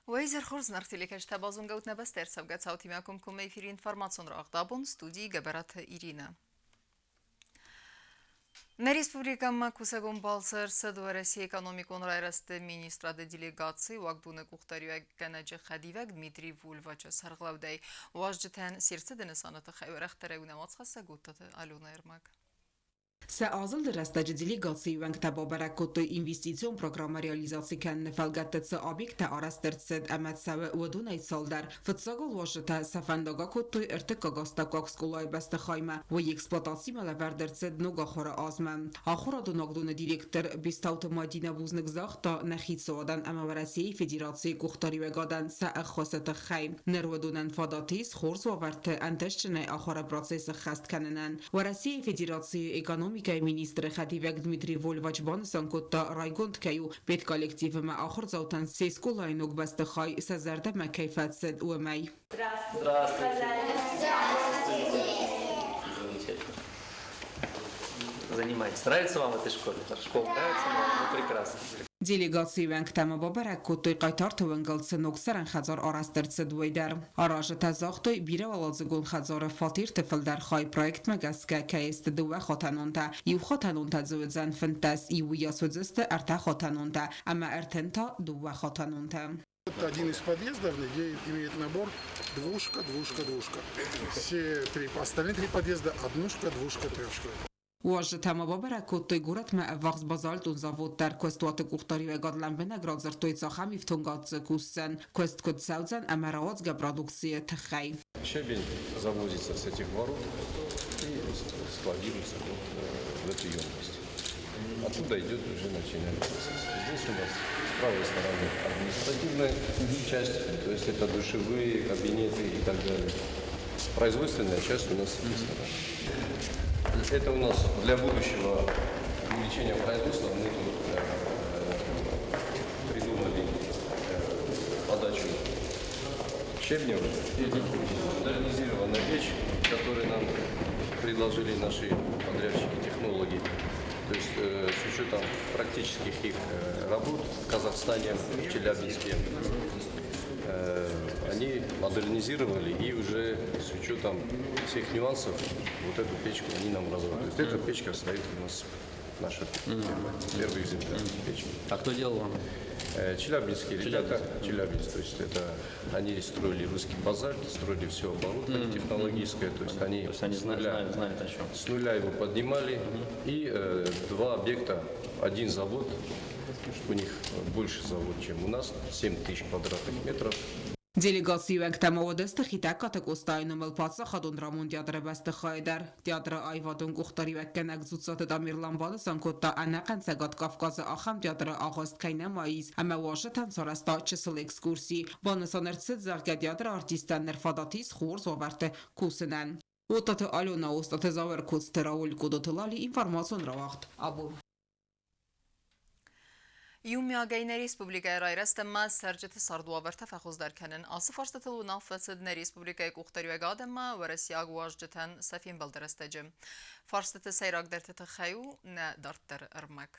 Уӕ изӕр хорз, зынаргъ телекӕсджытӕ, базонгӕ ут нӕ бӕстӕ ӕрцӕугӕ цаутимӕ комкоммӕ эфиры информацион рауагъд абон студийы Гӕбӕраты Иринӕ. Нӕ республикӕмӕ кусӕгон балцы ӕрцыд Уӕрӕсейы экономикон райрӕзты министрады делегаци уагдоны къухдариуӕггӕнӕджы хӕдивӕг Дмитрий Вольвачы сӕргълӕудӕй. Уазджытӕн се рцыды нысаны тыххӕй уӕрӕхдӕрӕй у нӕ уацхӕссӕг Уыттаты Аленӕ ӕрмӕг. Сӕ азылды рӕстӕджы делегацийы уӕнгтӕ бабӕрӕг кодтой инвестицион программӕ реализаци кӕныны фӕлгӕтты цы объекттӕ арӕзт ӕрцыд ӕмӕ цӕуы, уыдонӕй цалдӕр. Фыццагыл уазджытӕ сӕ фӕндаг акодтой ӕртыккаг астӕуккаг скъолайы бӕстыхаймӕ. Уый эксплуатацимӕ лӕвӕрд ӕрцыд ног ахуыры азмӕ. Ахуырадон уагдоны директор Бестауты Мадинӕ бузныг загъта нӕ хицауадӕн ӕмӕ Уӕрӕсейы Федерацийы къухдариуӕгадӕн сӕ ӕххуысы тыххӕй. Ныр уыдонӕн фадат ис хорз уавӕрты ӕнтыстджынӕй ахуыры процесс ӕххӕст кӕнынӕн. Уӕрӕсейы Федерацийы экономикӕйы министры хӕдивӕг Дмитрий Вольвач банысан кодта, райгонд кӕй у, педколлективимӕ ахуырдзаутӕн се скъолайы ног бӕстыхай сӕ зӕрдӕмӕ кӕй фӕцыд, уымӕй. Здравствуйте. Замечательно. Занимайтесь. Нравится вам в этой школе? Школа нравится? Ну, прекрасно. Делегацийы уӕнгтӕ ма бабӕрӕг кодтой Хъайтарты уынгыл цы ног цӕрӕн хӕдзар арӕзт ӕрцыд, уый дӕр. Аразджытӕ загътой, бирӕуӕладзыгон хӕдзары фатерты фылдӕр хай проектмӕ гӕсгӕ кӕй сты дыууӕхатӕнонтӕ, иухатӕнонтӕ дзы уыдзӕн 15, иуыйас уыдзысты ӕртӕхатӕнонтӕ ӕмӕ 30 та дыууӕхатӕнонтӕ. Это один из подъездов, где имеет набор двушка, двушка, двушка. Все три, остальные три подъезда однушка, двушка, трешка. Уазджытӕ ма бабӕрӕг кодтой горӕтмӕ ӕввахс базальтон завод дӕр. Куыстуаты къухдариуӕгад лӕмбынӕг радзырдтой, цахӕм ифтонгад дзы кусдзӕн, куыст куыд цӕудзӕн ӕмӕ рауадзгӕ продукцийы тыххӕй. Щебень завозится с этих ворот и складируется вот в эту емкость. Оттуда идет уже начальный процесс. Здесь у нас с правой стороны административная часть, то есть это душевые, кабинеты и так далее. Производственная часть у нас с этой стороны. Это у нас для будущего увеличения производства мы тут придумали подачу щебня уже. Модернизированная печь, которую нам предложили наши подрядчики-технологи. То есть с учетом практических их работ в Казахстане, в Челябинске, они модернизировали и уже с учетом всех нюансов вот эту печку они нам разработали. То есть эта печка стоит у нас, наша первая, первый экземпляр печки. А кто делал вам? Челябинские ребята, Челябинск, то есть это они строили русский базальт, строили все оборудование технологическое, то есть они, То есть они с нуля, знали, о чем. С нуля его поднимали. И два объекта, один завод, у них больше завод, чем у нас, 7 тысяч квадратных метров. Делегацийы уӕнгтӕ ма уыдысты Хетӕгкаты Къостайы номыл паддзахадон драмон театры бӕстыхайы дӕр. Театры аивадон къухдариуӕггӕнӕг Дзуццаты Тамерлан банысан кодта, ӕнӕхъӕн Цӕгат Кавказы ахӕм театры агъуыст кӕй нӕма ис ӕмӕ уазджытӕн сарӕзта чысыл экскурси. Банысан ӕрцыд, зӕгъгӕ, театры артисттӕн ныр фадат ис хорз уавӕрты кусынӕн. Оттаты Алена, Остаты Зауыр, Коцты Рауль, Къодоты Лали, информацион рауагъд абон. Иумиагӕй нӕ республикӕйы райрӕзт ӕмӕ цӕрджыты цардуавӕртӕ фӕхуыздӕр кӕнын. Ацы фарстатыл уынаффӕ цыд нӕ республикӕйы къухдариуӕгад ӕмӕ уӕрӕсейаг уазджытӕн сӕ фембӕлды рӕстӕджы. Фарстыты сӕйрагдӕрты тыххӕй у нӕ дарддӕры ӕрмӕг.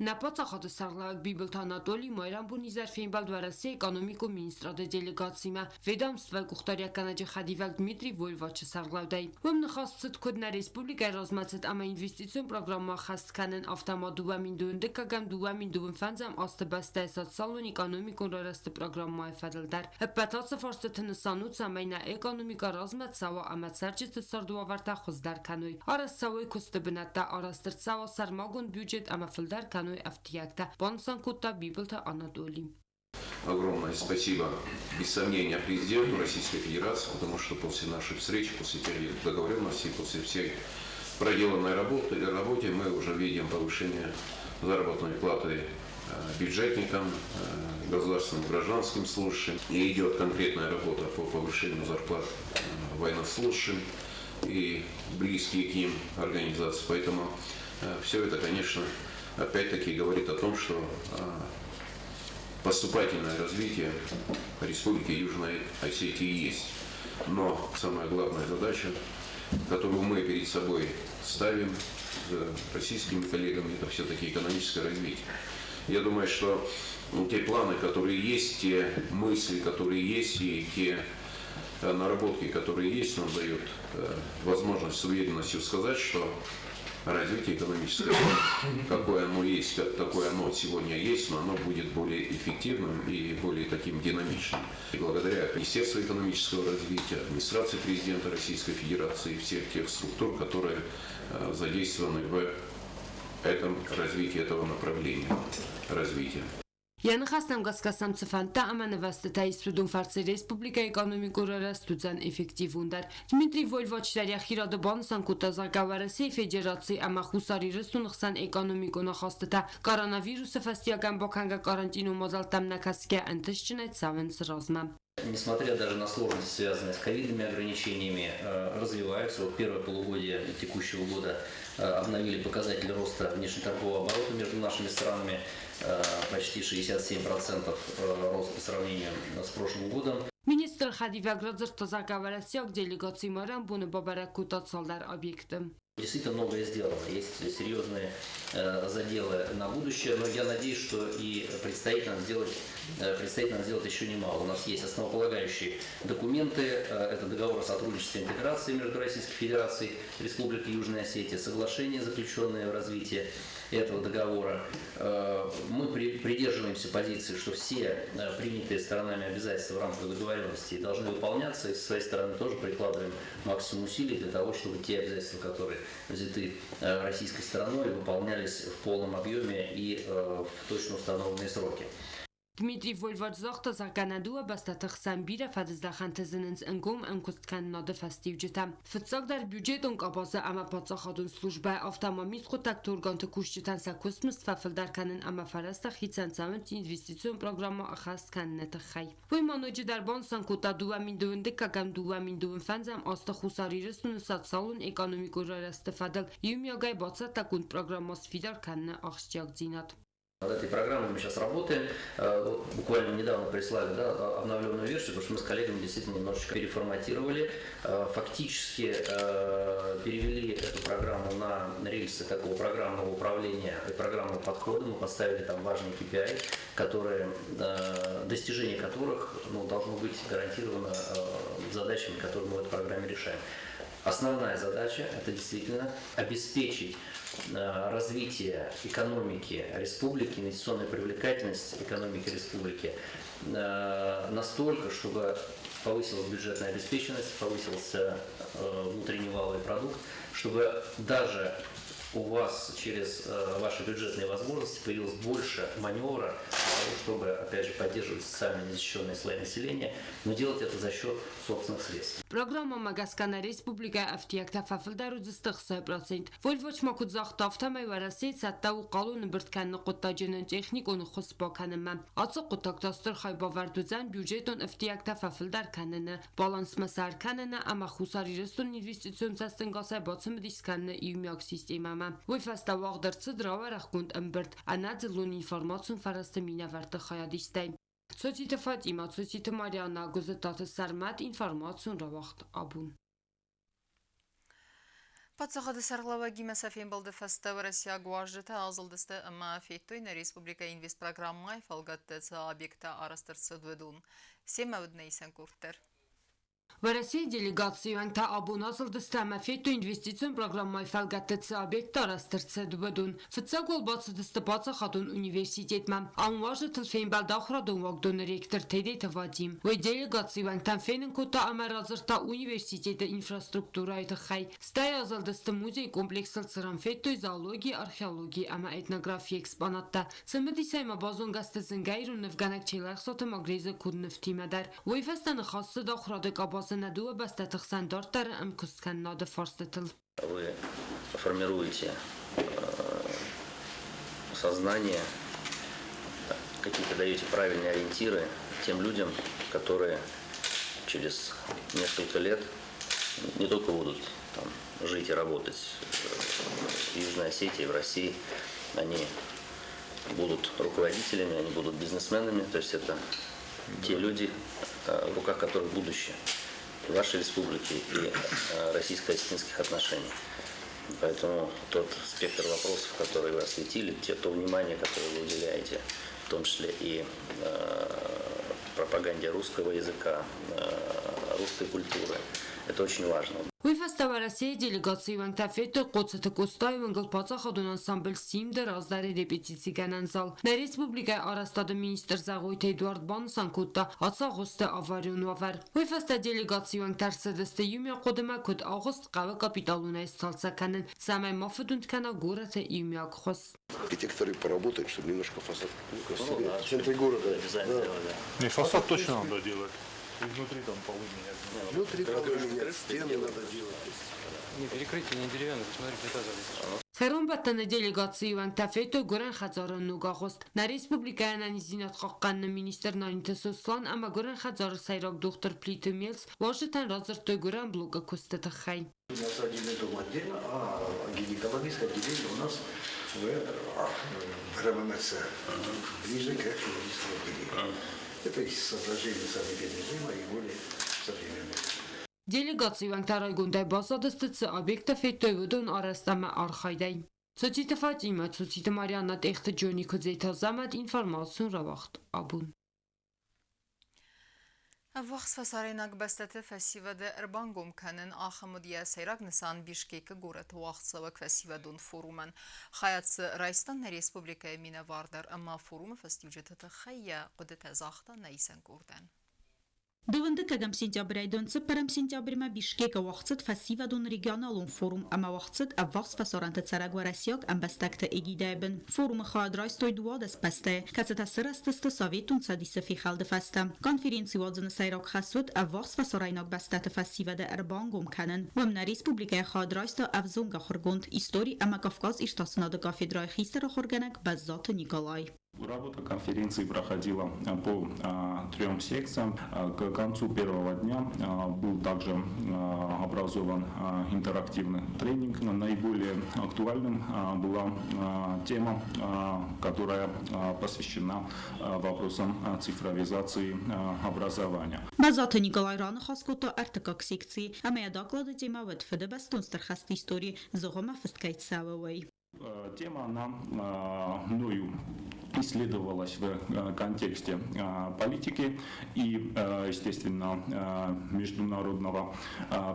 Нӕ паддзахады сӕргълӕууӕг Бибылты Анатоли майрӕмбонизӕр фембӕлд Уӕрӕсейы экономикон министрады делегациимӕ ведомствойы къухдариуӕггӕнӕджы хӕдивӕг Дмитрий Вольвачы сӕргълӕудӕй. Уым ныхас цыд куыд нӕ республикӕйы размӕцыд ӕмӕ инвестицион программӕ ӕххӕст кӕнын, афтӕ ма 2012-ӕм 2025 азты бӕстӕйы социалон-экономикон райрӕзты программӕйы фӕдыл дӕр. Ӕппӕт ацы фарстыты нысан у, цӕмӕй нӕ экономикӕ размӕ цӕуа ӕмӕ цӕрджыты цардуавӕртӕ хуыздӕр кӕной, арӕзт цӕуой куысты бынӕттӕ, арӕзт ӕрцӕуа сӕрмагонд бюджет ӕмӕ фылдӕр кӕной ӕфтиӕгтӕ, банысан кодта Бибылты Анатоли. Огромное спасибо, без сомнения, президенту Российской Федерации, потому что после нашей встречи, после тех договоренностей, после всей проделанной работы мы уже видим повышение заработной платы бюджетникам, государственным гражданским служащим. И идет конкретная работа по повышению зарплат военнослужащим и близкие к ним организации. Поэтому все это, конечно, опять-таки говорит о том, что поступательное развитие Республики Южная Осетия есть. Но самая главная задача, которую мы перед собой ставим с российскими коллегами, это все-таки экономическое развитие. Я думаю, что Ну, те планы, которые есть, те мысли, которые есть, и те наработки, которые есть, нам дают возможность с уверенностью сказать, что развитие экономическое, какое оно есть, такое оно сегодня есть, но оно будет более эффективным и более таким динамичным. И благодаря Министерству экономического развития, администрации президента Российской Федерации и всех тех структур, которые задействованы в этом развитии этого направления развития. Йӕ ныхӕстӕм гӕсгӕ сӕм цы фӕндтӕ ӕмӕ нывӕзтытӕ ис, уыдон фӕрцы республикӕйы экономикон рӕзт уыдзӕн эффективондӕр. Дмитрий Вольвач дӕр йӕхи рады банысан кодта, зӕгъгӕ, Уӕрӕсейы Федераци ӕмӕ Хуссар Ирыстоны хсӕн экономикон ахастытӕ коронавирусы фӕстиуӕгӕн бакӕнгӕ карантинон мадзӕлттӕм нӕ кӕсгӕ ӕнтыстджынӕй цӕуынц размӕ. Несмотря даже на сложности, связанные с ковидными ограничениями, развиваются. Вот первое полугодие текущего года обновили показатели роста внешнеторгового оборота между нашими странами, почти 67% рост по сравнению с прошлым годом. Министры хӕдивӕг радзырдта, зӕгъгӕ, уӕрӕсейаг делегаци майрӕмбоны бабӕрӕг кодта цалдӕр объекты. Действительно многое сделано, есть серьезные заделы на будущее, но я надеюсь, что и предстоит нам сделать еще немало. У нас есть основополагающие документы, это договор о сотрудничестве и интеграции между Российской Федерацией и Республикой Южная Осетия, соглашение, заключенное в развитии этого договора. Мы придерживаемся позиции, что все принятые сторонами обязательства в рамках договоренности должны выполняться, и со своей стороны тоже прикладываем максимум усилий для того, чтобы те обязательства, которые взяты российской стороной, выполнялись в полном объеме и в точно установленные сроки. Дмитрий Вольвач загъта, зӕгъгӕ, нӕ дыууӕ бӕстӕты хсӕн бирӕ фӕдыздӕхӕнты зынынц ӕнгом ӕмкуысткӕнынады фӕстиуджытӕ. Фыццагдӕр бюджетон къабазы ӕмӕ паддзахадон службӕйы, афтӕ ма мидхъуыддӕгты органты кусджытӕн сӕ куыстмызд фӕфылдӕр кӕнын ӕмӕ фӕрӕзтӕ хицӕн цӕуынц инвестицион программӕ ӕххӕст кӕныны тыххӕй. Уый ма ноджыдӕр банысан кодта 2021-ӕм 2025-ӕм азты Хуссар Ирыстоны социалон-экономикон райрӕзты фӕдыл иумиагӕй бацӕттӕгонд программӕ сфидар кӕныны ахсджиагдзинад. Над этой программой мы сейчас работаем. Вот буквально недавно прислали, да, обновленную версию, потому что мы с коллегами действительно немножечко переформатировали. Фактически перевели эту программу на рельсы такого программного управления и программного подхода. Мы поставили там важные KPI, достижение которых, ну, должно быть гарантировано задачами, которые мы в этой программе решаем. Основная задача – это действительно обеспечить развитие экономики республики, инвестиционную привлекательность экономики республики настолько, чтобы повысилась бюджетная обеспеченность, повысился внутренний валовый продукт, чтобы даже у вас через ваши бюджетные возможности появилось больше маневра для того, чтобы, опять же, поддерживать социально незащищенные слои населения, но делать это за счет собственных средств. Программӕмӕ гӕсгӕ нӕ республикӕйы ӕфтиӕгтӕ фӕфылдӕр уыдзысты 60%. Вольвач ма куыд загъта, афтӕмӕй Уӕрӕсейы цӕттӕ у хъалон ӕмбырд кӕныны хъуыддаджы нын техникон ӕххуыс бакӕнынмӕ. Ацы хъуыддаг та стыр хайбавӕрд уыдзӕн бюджетон ӕфтиӕгтӕ фӕфылдӕр кӕныны, балансмӕ сӕ ӕркӕныны ӕмӕ Хуссар Ирыстоны инвестицион цӕстӕнгасӕй бацымыдис кӕныны иумиаг системӕмӕ. Уый фӕстӕ уагъд ӕрцыд рауӕрӕхгонд ӕмбырд ӕнӕдзыллон информацион фӕрӕзты минӕвӕртты хайадистӕй. Цоциты Фатима, Цоциты Марианна, Гуызыттаты Сӕрмӕт, информацион рауагъд Абон. Паддзахады сӕргълӕууӕгимӕ сӕ фембӕлды фӕстӕ уӕрӕсейаг уазджытӕ азылдысты ӕмӕ федтой нӕ республикӕйы инвестпрограммӕйы фӕлгӕтты цы объекттӕ арӕзт ӕрцыд, уыдон. Семӕ уыд нӕ исӕн къорд дӕр. Уӕрӕсейы делегацийы уӕнгтӕ абон азылдысты ӕмӕ федтой инвестицион программӕйы фӕлгӕтты цы объекттӕ арӕзт ӕрцыд, уыдон. Фыццаг уал бацыдысты паддзахадон университетмӕ. Ам уазджытыл фембӕлд ахуырадон уагдоны ректор Тедеты Вадим. Уый делегацийы уӕнгтӕн фенын кодта ӕмӕ радзырдта университеты инфраструктурӕйы тыххӕй. Стӕй азылдысты музейы комплексыл, цыран федтой зоологи, археологи ӕмӕ этнографийы экспонаттӕ. Цымыдисӕй ма базонгӕ сты зынгӕ ирон нывгӕнӕг Челӕхсаты Магрезы конд нывтимӕ дӕр. Уый фӕстӕ ныхас цыд ахуырады къабазы нӕ дыууӕ бӕстӕты хсӕн дарддӕры ӕмкуысткӕнынады фарстытыл. Вы формируете сознание, какие-то даете правильные ориентиры тем людям, которые через несколько лет не только будут там жить и работать в Южной Осетии, в России, они будут руководителями, они будут бизнесменами, то есть это те люди, в руках которых будущее вашей республики и российско-осетинских отношений. Поэтому тот спектр вопросов, которые вы осветили, то внимание, которое вы уделяете, в том числе и пропаганде русского языка, русской культуры, это очень важно. Уый фӕстӕ Уӕрӕсейы делегацийы уӕнгтӕ федтой Хъоцыты Къостайы уынгыл паддзахадон ансамбль «Симд»-ы раздӕры репетицигӕнӕн зал. Нӕ республикӕйы арӕзтады министр Зӕгъойты Эдуард банысан кодта ацы агъуысты аварион уавӕр. Уый фӕстӕ делегацийы уӕнгтӕ ӕрцыдысты иумиаг хъуыдымӕ, куыд агъуыст хъӕуы капиталонӕй сцалцӕг кӕнын, цӕмӕй ма фыдуынд кӕна горӕты иумиаг хуыз. Архитекторы поработать, чтобы немножко фасад красивее. Ну, да, в центре города. Дизайн да. Сделать, да. Не, фасад точно надо делать. Изнутри там полы менять. Внутри полы менять, стены надо делать. Не, перекрытие не деревянное, посмотри, плита залезла. Кӕронбӕттӕны делегацийы уӕнгтӕ федтой гуырӕн хӕдзары ног агъуыст. Нӕ республикӕйы ӕнӕниздзинад хъахъхъӕныны министр Наниты Сослан ӕмӕ гуырӕн хӕдзары сӕйраг дохтыр Плиты Мелс уазджытӕн радзырдтой гуырӕн блокы куысты тыххӕй. У нас отдельный дом отдельно, а гинекологическое отделение у нас в РММЦ, ближе к хирургическому отделению. Это из соображений санэпидрежима и более современных. Делегацийы уӕнгтӕ райгондӕй баззадысты, цы объекттӕ федтой, уыдон арӕзт ӕмӕ архайдӕй. Цоциты Фатимӕ, Цоциты Марианна, Тъехты Джони, Куыдзеты Азӕмӕт информацион рауагъд абон. Ӕввахс фӕсарӕйнаг бӕстӕты фӕсивӕды ӕрбангом кӕнын ахӕм уыд йӕ сӕйраг нысан Бишкекы горӕты уагъдцӕуӕг фӕсивӕдон форумӕн. Хайад дзы райста нӕ республикӕйы минӕвар дӕр ӕмӕ форумы фӕстиуджыты тыххӕй йӕ хъуыдытӕ загъта нӕ исӕн къордӕн. Дыууындыккӕгӕм сентябрӕй 25 сентябрьмӕ Бишкекы уагъд цыд фӕсивӕдон регионалон форум ӕмӕ уагъд цыд ӕввахс фӕсарӕнты цӕрӕг уӕрӕсейаг ӕмбӕстӕгты эгидӕйы бын. Форумы хайад райстой 12 бӕстӕйы, кӕцытӕ сырӕзтысты Советон Цӕдисы фехӕлды фӕстӕ. Конференци уадзыны сӕйраг хӕс уыд ӕввахс фӕсарӕйнаг бӕстӕты фӕсивӕды ӕрбангом кӕнын. Уым нӕ республикӕйы хайад райста ӕвзонг ахуыргонд, истори ӕмӕ Кавказ иртасынады кафедрӕйы хистӕр ахуыргӕнӕг Бӕззаты Николай. Работа конференции проходила по трем секциям. К концу первого дня был также образован интерактивный тренинг. Наиболее актуальным была тема, которая посвящена вопросам цифровизации образования. Бӕззаты Николай раныхас кодта ӕртыккаг секцийы ӕмӕ йӕ доклады темӕ уыд Фыдыбӕстон Стыр хӕсты истори зыгъуыммӕ фыст кӕй цӕуы, уый. Тема, она мною исследовалась в контексте политики и, естественно, международного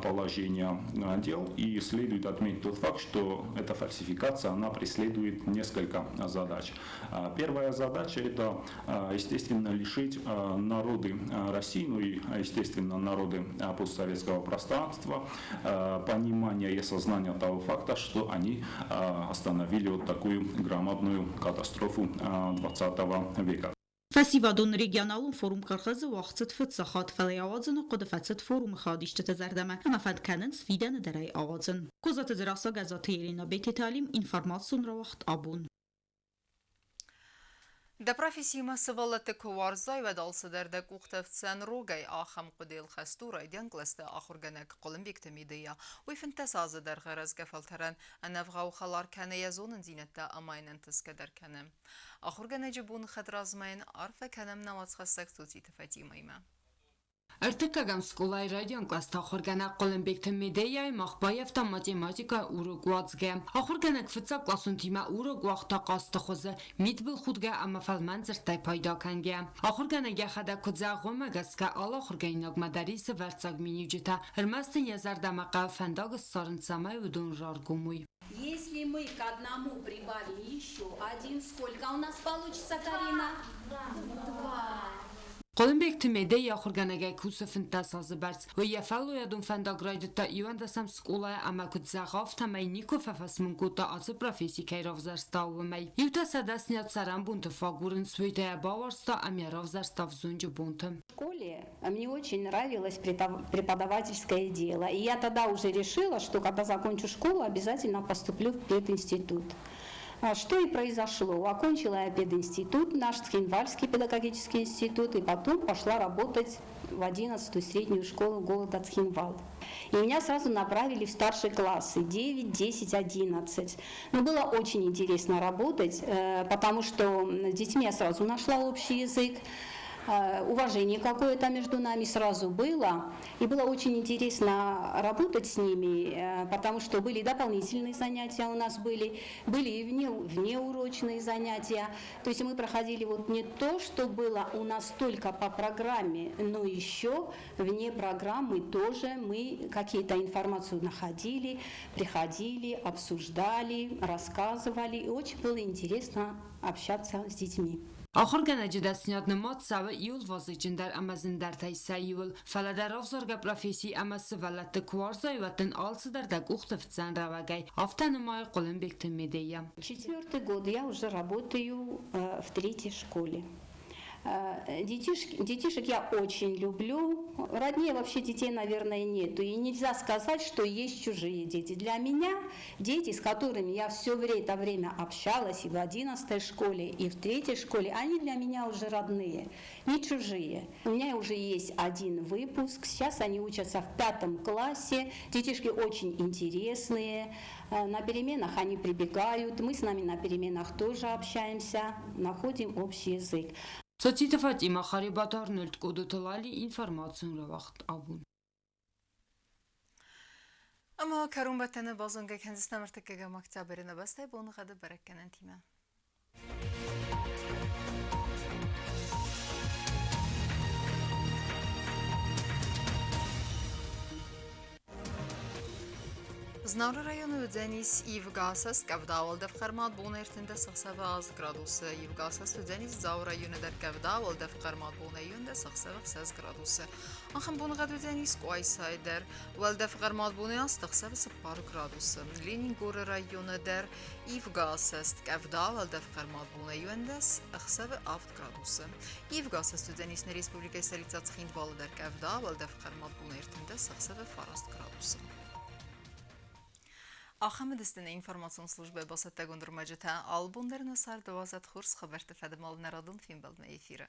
положения дел. И следует отметить тот факт, что эта фальсификация, она преследует несколько задач. Первая задача – это, естественно, лишить народы России, ну и, естественно, народы постсоветского пространства понимания и осознания того факта, что они остановили вот такую громадную катастрофу 20 века. Фӕсивӕдон регионалон форум Хъыргъызы уагъд цыд фыццаг хатт, фӕлӕ йӕ ауадзыны хъуыды фӕцыд форумы хайадисджыты зӕрдӕмӕ ӕмӕ фӕнд кӕнынц фидӕны дӕр ӕй ауадзын. Козаты Дзерассӕ, Гӕззаты Елена, Бететы Алим, информацион рауагъд абон. Дӕ профессимӕ сывӕллӕтты куы уарзай, уӕд алцыдӕр дӕ къухты ӕфтдзӕн рогӕй. Ахӕм хъуыдыйыл хӕст у райдиан кълӕсты ахуыргӕнӕг Хъуылымбегты Медея. Уый 15 азы дӕргъы рӕзгӕ фӕлтӕрӕн ӕнӕвгъау хӕлар кӕны йӕ зонындзинӕдтӕ ӕмӕ йын ӕнтысгӕ дӕр кӕны. Ахуыргӕнӕджы боны хӕдразмӕ йын арфӕ кӕнӕм нӕ уацхӕссӕг Цоциты Фатимӕимӕ. Ӕртыккӕгӕм скъолайы райдиан кълӕсты ахуыргӕнӕг Хъуылымбегты Медеяйы мах баййӕфтам математикӕйы урок уадзгӕ. Ахуыргӕнӕг фыццагкъласонтимӕ урок уагъта хъазты хуызы, мидбылхудгӕ ӕмӕ фӕлмӕн дзырдтӕй пайда кӕнгӕ. Ахуыргӕнӕг йӕхӕдӕг куыд зӕгъы, уымӕ гӕсгӕ алы ахуыргӕнинагмӕ дӕр ис ӕвӕрццаг миниуджытӕ, ӕрмӕст ын йӕ зӕрдӕмӕ хъӕуы фӕндаг ссарын, цӕмӕй уыдон раргом уой. Если мы к одному прибавим еще один, сколько у нас получится, Карина? Два. Два. Хъуылымбегты Медейы ахуыргӕнӕгӕй кусы 15 азы бӕрц. Уый йӕ фӕллойадон фӕндаг райдыдта иуӕндӕсӕм скъолайы ӕмӕ куыд зӕгъы, афтӕмӕй никуы фӕфӕсмон кодта ацы професси кӕй равзӕрста, уымӕй. Иутӕ сӕ дӕсныйад цӕрӕнбонты фӕагурынц, уый та йӕ бауарзта ӕмӕ йӕ равзӕрста ӕвзонджы бонты. В школе мне очень нравилось преподавательское дело. И я тогда уже решила, что когда закончу школу, обязательно поступлю в пединститут. Что и произошло. Окончила я пединститут, наш Цхинвальский педагогический институт, и потом пошла работать в 11-ю среднюю школу города Цхинвал. И меня сразу направили в старшие классы 9, 10, 11. Но было очень интересно работать, потому что с детьми я сразу нашла общий язык. Уважение какое-то между нами сразу было. И было очень интересно работать с ними, потому что были дополнительные занятия у нас были, были и внеурочные занятия. То есть мы проходили вот не то, что было у нас только по программе, но еще вне программы тоже мы какие-то информацию находили, приходили, обсуждали, рассказывали. И очень было интересно общаться с детьми. Ахуыргӕнӕджы дӕсныйад нымад цӕуы иууыл вазыгджындӕр ӕмӕ зындӕртӕй сӕ иуыл. Фӕлӕ дӕ равзаргӕ професси ӕмӕ сывӕллӕтты куы уарзай, уӕд дын алцыдӕр дӕ къухты фтдзӕн рӕуӕгӕй. Афтӕ нымайы Хъуылымбегты Медея. Четвертый год я уже работаю в третьей школе. Детишек я очень люблю. Роднее вообще детей, наверное, нету. И нельзя сказать, что есть чужие дети. Для меня дети, с которыми я все это время общалась и в 11-й школе, и в третьей школе, они для меня уже родные, не чужие. У меня уже есть один выпуск. Сейчас они учатся в 5 классе. Детишки очень интересные. На переменах они прибегают. Мы с нами на переменах тоже общаемся, находим общий язык. Цоциты Фатима Харибат Арнольд Кодотолали информацион рауагъд абон. Ӕмӕ кӕронбӕттӕны базонгӕ кӕндзыстӕм ӕртыккӕгӕм октябры нӕ бӕстӕйы боныгъӕды бӕрӕггӕнӕнтимӕ. Знауыры районы уыдзӕнис ивгӕ асӕст, къӕвда, уӕлдӕф хъӕрмад бон 36 градусы. Ивгӕ асӕст уыдзӕнис Дзауы районы дӕр къӕвда, уӕлдӕф хъӕрмад бонӕй 11 6 градусы. Ахӕм боныгъӕд уыдзӕнис Къуайсайы дӕр. Уӕлдӕф хъӕрмад бонӕй 8 4 градусы. Ленингоры районы дӕр ивгӕ асӕст, къӕвда, уӕлдӕф хъӕрмад бонӕй 11 7 градусы. Ивгӕ асӕст уыдзӕнис нӕ республикӕйы столицӕ Цхинвалы дӕр къӕвда, уӕлдӕф хъӕрмад бонӕй 39 градусы. Ахӕм уыдысты нӕ информацион службӕйы бацӕттӕгонд ӕрмӕджытӕ. Алы бон дӕр нӕ царды уадзӕд хорз хабӕртты фӕдыл нӕ радон фембӕлдмӕ эфиры.